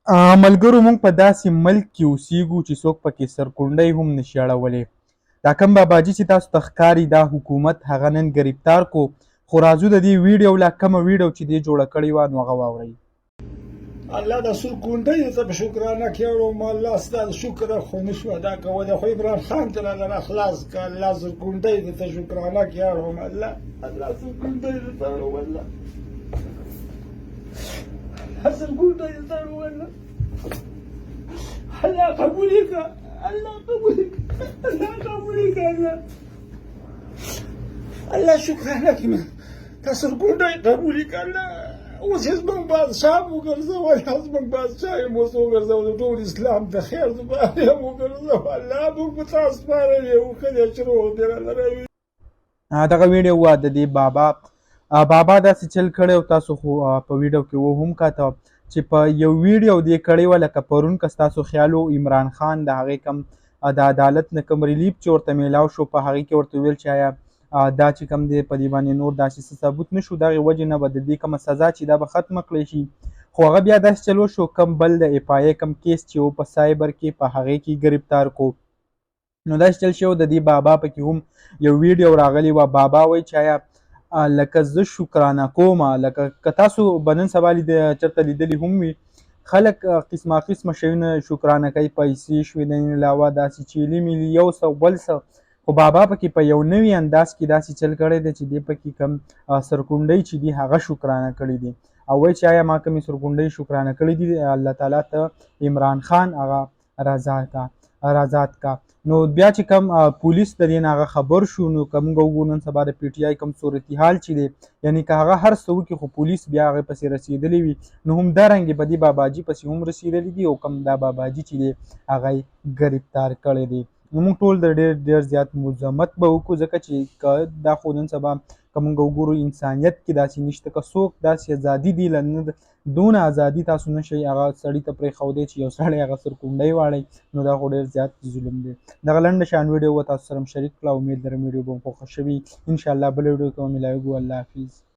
ملګرو موږ په داسې ملک کې اوسیږو چې څوک پکې سرکونډۍ هم نشي اړولی. دا کم باباجي چې تاسو ته ښکاري دا حکومت هغه نن ګرفتار کو. خو راځو د دې ویډیو لا کومه ویډیو چې دې جوړه کړې وه نو هغه واورئ. الله د سور کونډۍ ته په شکرانه کېړو ما الله ستا شکر خو نشو ادا کولی، خو عمران خان ته راله خلاص که. الله سور کونډۍ ته شکرانه کېړو ما الله، الله سور کونډۍ ته اړوم، الله سور کونډۍ ته اړوم، الله الله قبول یې کړه، الله قبول یې کړه، الله قبول یې کړه، الله الله شکرانه کړم تا سور کونډۍ قبول یې کړه. الله اوس یې زموږ بادشاه هم وګرځوه، الله زموږ بادشاه یې اوس وګرځوه، د ټول اسلام د خیر دپاره یې هم وګرځوه. الله موږ په تا سپارلی یو، ښه دی چې روغ دې راله راوي. دغه ویډیو وه د دې بابا بابا داسې چل کړی او تاسو خو په ویډیو کې و هم کاته چې په یو ویډیو دې کړې وه، لکه پرون که ستاسو خیال و عمران خان د هغې کم د عدالت نه کوم ریلیف چې ورته میلاو شو په هغې کې ورته ویل چې آیا دا چې کوم دی په دې باندې نور داسې څه ثبوت نه شو، دغې وجې نه به د دې کومه سزا چې دا به ختمه کړی شي. خو هغه بیا داسې چل وشو کوم بل د اف آی ای کوم کیس چې و په سایبر کې په هغې کې ګرفتار کو. نو داسې چل شو د دې بابا پکې هم یو ویډیو راغلی وه. بابا وایي چې آیا لکه زه شکرانه کوم، لکه که تاسو به نن سبا چېرته لیدلي هم وي خلک قسمه قسمه شیونه شکرانه کوي، پیسې شوې د دې علاوه داسې چیلي میلي یو څه بل څه، خو بابا پکې په یو نوي انداز کې داسې چل کړی دی چې دی پکې کم سرکونډۍ چې دي هغه شکرانه کړي دي او وایي چې آیا ما کومې سرکونډۍ شکرانه کړي دي الله تعالی ته عمران خان هغه رضا کا رضات کا. نو بیا چې کوم پولیس د دې نه هغه خبر شو، نو که موږ وګورو نن سبا د پي ټي آی کوم صورتحال چې دی، یعنی که هغه هر څه وکړي خو پولیس بیا هغې پسې رسېدلی وي، نو همدارنګې په دې باباجي پسې هم رسېدلی دي او کوم دا باباجي چې دی هغه یې ګرفتار کړی دی. نو موږ ټول د ډېر ډېر زیات مذمت به وکړو، ځکه چې که دا خو نن سبا که موږ وګورو انسانیت کې داسې نشته، که څوک داسې ازادي دی له نه دونه ازادي تاسو نه شئ هغه سړي ته پرېښودی چې یو سړی هغه سرکونډۍ واړوي، نو دا خو ډېر زیات ظلم دی. دغه لنډه شان ویډیو وه تاسو سره شریک کړه، امید لرم ویډیو به مو خوښه شوي. انشاءالله بله ویډیو کې به ملاویږو. الله حافظ.